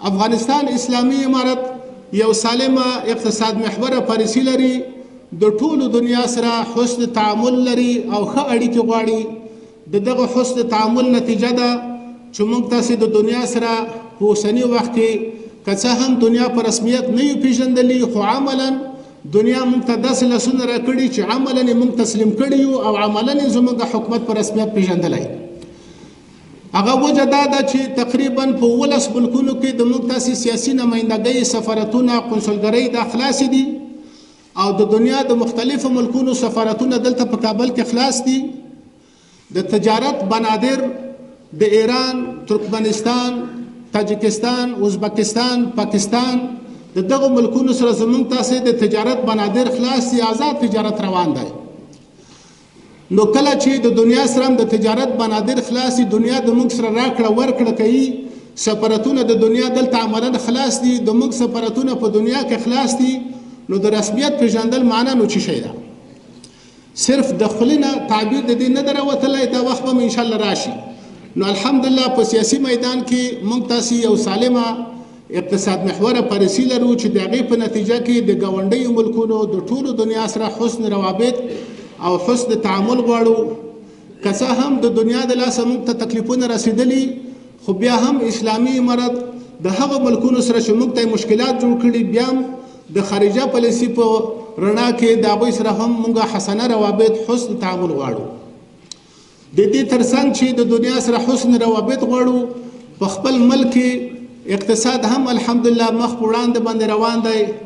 افغانستان اسلامي امارت یو سالمه اقتصاد محوره پالیسي لري، د ټولو دنیا سره حسن تعامل لري او ښه اړیکې غواړي. د دغه حسن تعامل نتیجه ده چې موږ تاسې د دنیا سره په اوسني وخت کې که څه هم دنیا په رسمیت نه یو پیژندلي، خو عملا دنیا موږ ته داسې لاسونه راکړي چې عملا یې موږ تسلیم کړي یو او عملا یې زموږ حکومت په رسمیت پیژندلی. هغه وجه دا ده چې تقریبا په 17 ملکونو کې د موږ تاسې سیاسي نمایندګۍ، سفارتونه، قونسلګرۍ دا خلاصې دي او د دنیا د مختلفو ملکونو سفارتونه دلته په کابل کې خلاص دي. د تجارت بنادر د ایران، ترکمنستان، تاجکستان، ازبکستان، پاکستان د دغو ملکونو سره زموږ تاسې د تجارت بنادر خلاص دي، آزاد تجارت روان دی. نو کله چې د دنیا سره هم د تجارت بنادر خلاص دي، دنیا د موږ سره راکړه ورکړه کوي، سفارتونه د دنیا دلته عملا خلاص دي، د موږ سفارتونه په دنیا کې خلاص دي، نو د رسمیت پیژندل معنا نو څه شی ده؟ صرف د خولې نه تعبیر د دې نه ده راوتلی، دا وخت به هم انشاءالله راشي. نو الحمدلله په سیاسي میدان کې موږ تاسې یو سالمه اقتصاد محوره پالیسي لرو چې د هغې په نتیجه کې د ګاونډیو ملکونو د ټولو دنیا سره حسن روابط او حسن تعامل غواړو. که څه هم د دنیا د لاسه موږ ته تکلیفونه رسېدلي، خو بیا هم اسلامي امارت د هغو ملکونو سره چې موږ ته مشکلات جوړ کړي، بیا هم د خارجه پالیسي په رڼا کې د هغوی سره هم موږ حسنه روابط حسن تعامل غواړو. د دې ترڅنګ چې د دنیا سره حسن روابط غواړو، په خپل ملک کې اقتصاد هم الحمدلله مخ په وړاندې باندې روان دی.